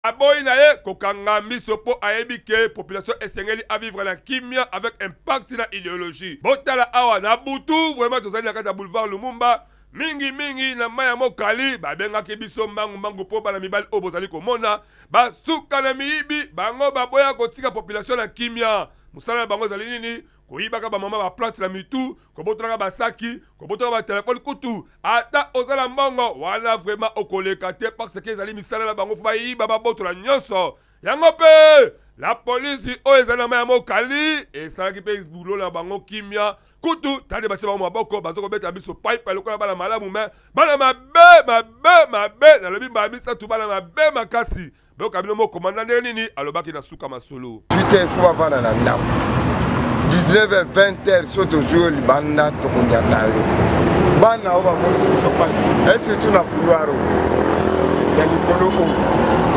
Aboyi na ye kokanga miso mpo ayebi ke population esengeli a vivre na kimia avec impact na ideologie. Botala awa na butu vraiment tozali na kati ya boulevard Lumumba mingi mingi na mai ya mokali babengaki biso mbangu mbangu mpo bana mibali oyo bozali komona basuka na miyibi bango baboya kotika population na kimia. Mosala na bango ezali nini? Koyibaka ba mama ba plante na mitu, kobotolaka ba saki, kobotolaka ba telefone kutu ata oza na mbongo wana vraiment okoleka te parce que ezali misala na bango fo bayiba babotola nyonso yango mpe la polisi oyo ezali na mai ya mokali esalaki mpe bulo na bango kimia kutu tande basi bango maboko baza kobeta biso paipai lokola bana malamu me bana mabe mabe mabe nalobi mbala misatu bana mabe makasi Boyoka bino moko komanda ndenge nini alobaki na suka masolo. 18 heures fo bavanda na ndako 19 20 heures so tozwi yo libanda tokonyata yo bana oyo bamonisi biso mpasi e surtout na couloir oyo ya likolo oyo.